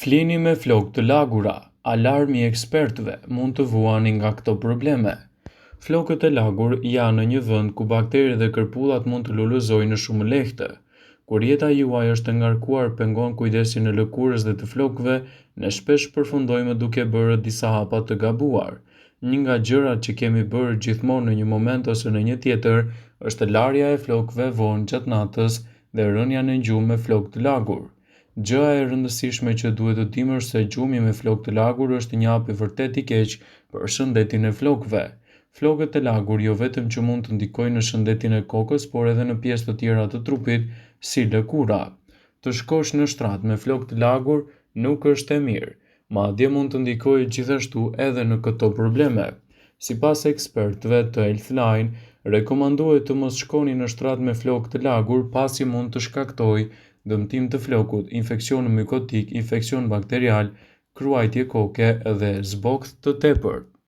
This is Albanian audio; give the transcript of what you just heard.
Flini me flokë të lagura, alarm i ekspertëve, mund të vuani nga këto probleme. Flokët e lagur janë në një vend ku bakteret dhe kërpudhat mund të lulëzojnë shumë lehtë. Kur jeta juaj është e ngarkuar pengon kujdesin e lëkurës dhe të flokëve, ne shpesh përfundojmë duke bërë disa hapa të gabuar. Një nga gjërat që kemi bërë gjithmonë në një moment ose në një tjetër është larja e flokëve vonë gjatë natës dhe rënia në gjumë me flokë të lagur. Gjëja e rëndësishme që duhet të dimë është se gjumi me flokë të lagur është një hap vërtet i keq për shëndetin e flokëve. Flokët e lagur jo vetëm që mund të ndikojnë në shëndetin e kokës, por edhe në pjesë të tjera të trupit, si lëkura. Të shkosh në shtrat me flokë të lagur nuk është e mirë. Madje mund të ndikojë gjithashtu edhe në këto probleme. Sipas ekspertëve të Healthline, rekomandohet të mos shkoni në shtrat me flokë të lagur pasi mund të shkaktojë dëmtim të flokut, infeksion mykotik, infeksion bakterial, kruajtje koke dhe zbokth të tepërt.